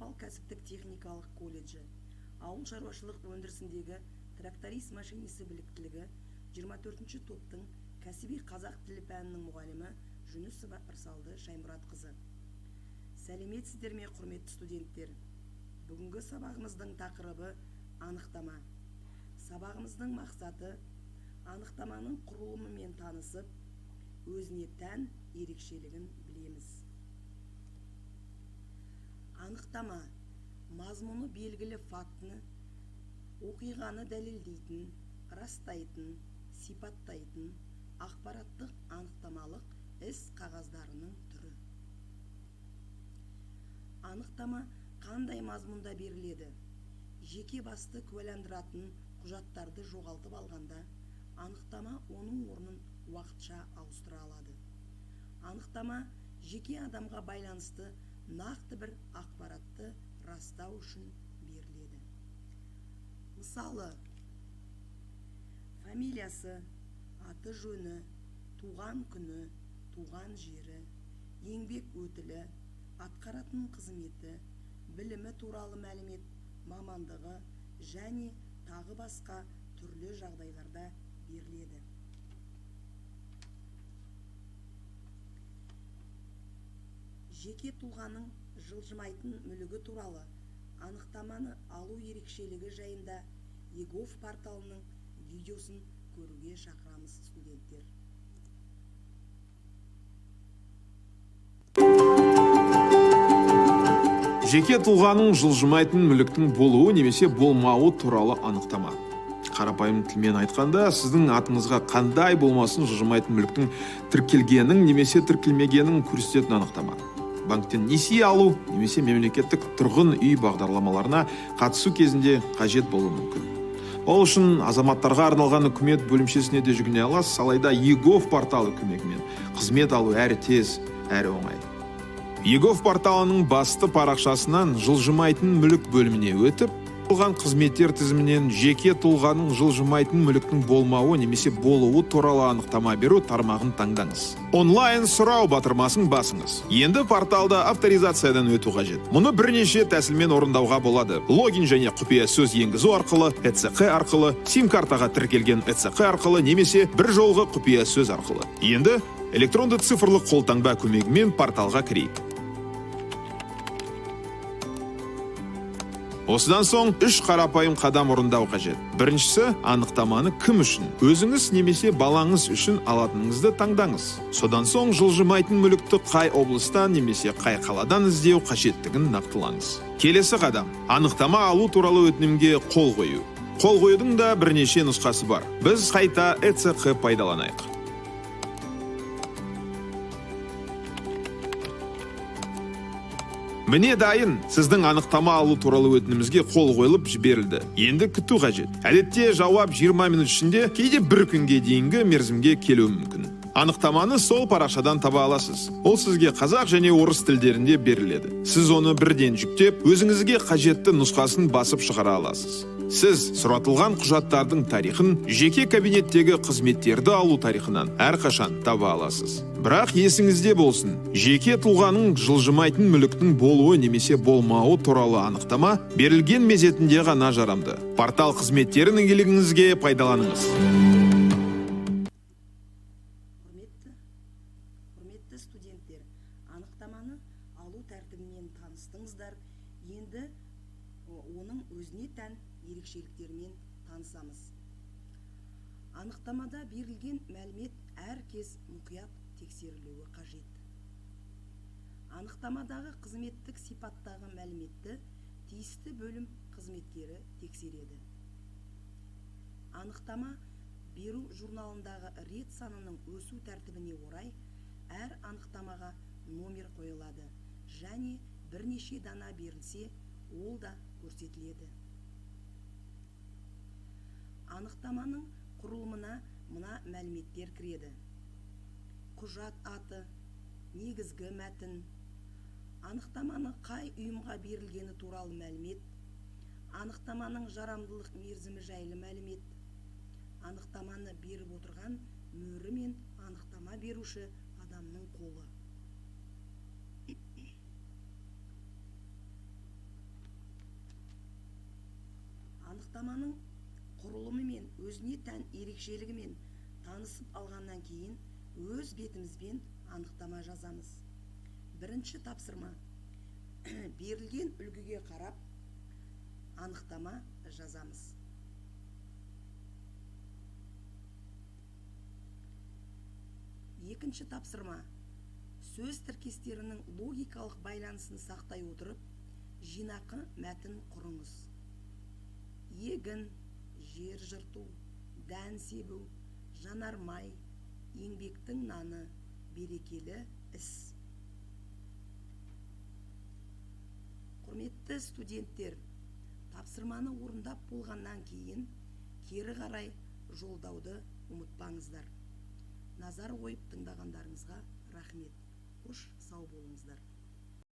Петропавл кәсіптік техникалық колледжі, ауыл шаруашылық өндірісіндегі тракторист машинисі біліктілігі 24-ші топтың кәсіби қазақ тілі пәнінің мұғалімі Жүнісова Ырсалды Шаймұратқызы. Сәлеметсіздер ме, құрметті студенттер? Бүгінгі сабағымыздың тақырыбы анықтама. Сабағымыздың мақсаты анықтаманың құрылымымен танысып, өзіне тән ерекшелігін білеміз. Анықтама мазмұны белгілі фактіні, оқиғаны дәлелдейтін, растайтын, сипаттайтын ақпараттық анықтамалық іс қағаздарының түрі. Анықтама қандай мазмұнда беріледі? Жеке басты куәландыратын құжаттарды жоғалтып алғанда, анықтама оның орнын уақытша ауыстыра алады. Анықтама жеке адамға байланысты нақты бір ақпаратты растау үшін беріледі. Мысалы, фамилиясы, аты жөні, туған күні, туған жері, еңбек өтілі, атқаратын қызметі, білімі туралы мәлімет, мамандығы және тағы басқа түрлі жағдайларда беріледі. Жеке тұлғаның жылжымайтын мүлігі туралы анықтаманы алу ерекшелігі жайында eGov порталының видеосын көруге шақырамыз студенттер. Жеке тұлғаның жылжымайтын мүліктің болуы немесе болмауы туралы анықтама. Қарапайым тілмен айтқанда, сіздің атыңызға қандай болмасын жылжымайтын мүліктің тіркелгенін немесе тіркелмегенін көрсететін анықтама. Банктен несие алу немесе мемлекеттік тұрғын үй бағдарламаларына қатысу кезінде қажет болуы мүмкін. Ол үшін азаматтарға арналған үкімет бөлімшесіне де жүгіне аласыз, алайда eGov порталы көмегімен қызмет алу әрі тез, әрі оңай. eGov порталының басты парақшасынан жылжымайтын мүлік бөліміне өтіп, алған қызметтер тізімінен жеке тұлғаның жылжымайтын мүліктің болмауы немесе болуы туралы анықтама беру тармағын таңдаңыз. Онлайн сұрау батырмасын басыңыз. Енді порталда авторизациядан өту қажет. Мұны бірнеше тәсілмен орындауға болады. Логин және құпия сөз енгізу арқылы, ЭЦҚ арқылы, сим-картаға тіркелген ЭЦҚ арқылы немесе бір жолғы құпия сөз арқылы. Енді электронды цифрлық қолтаңба көмегімен порталға кірейік. Осыдан соң үш қарапайым қадам орындау қажет. Біріншісі, анықтаманы кім үшін? Өзіңіз немесе балаңыз үшін алатыныңызды таңдаңыз. Содан соң жылжымайтын мүлікті қай облыстан немесе қай қаладан іздеу қажеттігін нақтылаңыз. Келесі қадам, анықтама алу туралы өтінімге қол қою. Қол қоюдың да бірнеше нұсқасы бар. Біз қайта ЭЦҚ пайдаланайық. Міне дайын, сіздің анықтама алу туралы өтінімізге қол қойылып жіберілді. Енді күту қажет. Әдетте жауап 20 минут ішінде, кейде бір күнге дейінгі мерзімге келуі мүмкін. Анықтаманы сол парақшадан таба аласыз. Ол сізге қазақ және орыс тілдерінде беріледі. Сіз оны бірден жүктеп, өзіңізге қажетті нұсқасын басып шығара аласыз. Сіз сұратылған құжаттардың тарихын жеке кабинеттегі қызметтерді алу тарихынан әрқашан таба аласыз. Бірақ есіңізде болсын, жеке тұлғаның жылжымайтын мүліктің болуы немесе болмауы туралы анықтама берілген мезетінде ғана жарамды. Портал қызметтерін игілігіңізге пайдаланыңыз. Құрметті студенттер, анықтаманы алу тәртібімен таныстыңыздар. Енді оның өзіне тән ерекшеліктерімен танысамыз. Анықтамада берілген мәлімет әр кез мұқият тексерілуі қажет. Анықтамадағы қызметтік сипаттағы мәліметті тиісті бөлім қызметкері тексереді. Анықтама беру журналындағы рет санының өсу тәртібіне орай әр анықтамаға номер қойылады және бірнеше дана берілсе, ол да көрсетіледі. Анықтаманың құрылымына мына мәліметтер кіреді. Құжат аты, негізгі мәтін, анықтаманы қай ұйымға берілгені туралы мәлімет, анықтаманың жарамдылық мерзімі жайлы мәлімет, анықтаманы беріп отырған мөрі мен анықтама беруші адамның қолы. Анықтаманың құрылымы мен өзіне тән ерекшелігімен танысып алғаннан кейін өз бетімізбен анықтама жазамыз. Бірінші тапсырма. Берілген үлгіге қарап анықтама жазамыз. Екінші тапсырма. Сөз тіркестерінің логикалық байланысын сақтай отырып, жинақы мәтін құрыңыз. Егін, жер жырту, дән себу, жанармай, еңбектің наны, берекелі іс. Құрметті студенттер, тапсырманы орындап болғаннан кейін кері қарай жолдауды ұмытпаңыздар. Назар қойып тыңдағандарыңызға рахмет. Қош, сау болыңыздар.